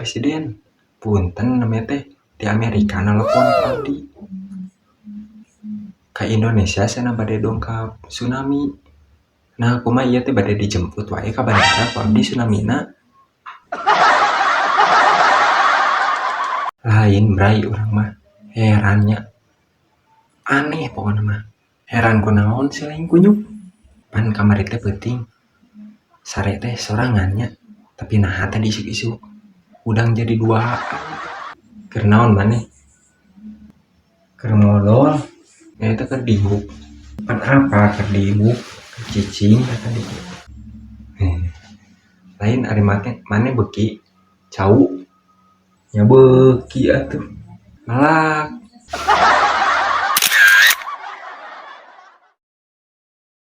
Presiden. Punten namanya teh di Amerika nelpon ka abdi. Ka Indonesia cenah bade dongkap tsunami. Nah, kumaha ieu teh bade dijemput wae ka bandara ku abdi tsunamina. Lain bray urang mah herannya. Aneh pokona mah. Heran kunaon si lain kunyuk. Pan kamari teh peuting. Sare teh sorangannya. Tapi naha tadi isuk-isuk udang jadi duaan. Keur naon maneh? Keur modol. Ya itu keur diuk. Pan apa keur diuk? Keur cicing kata tadi. Lain ari mate maneh beuki cau. Nya beuki atuh. Melak.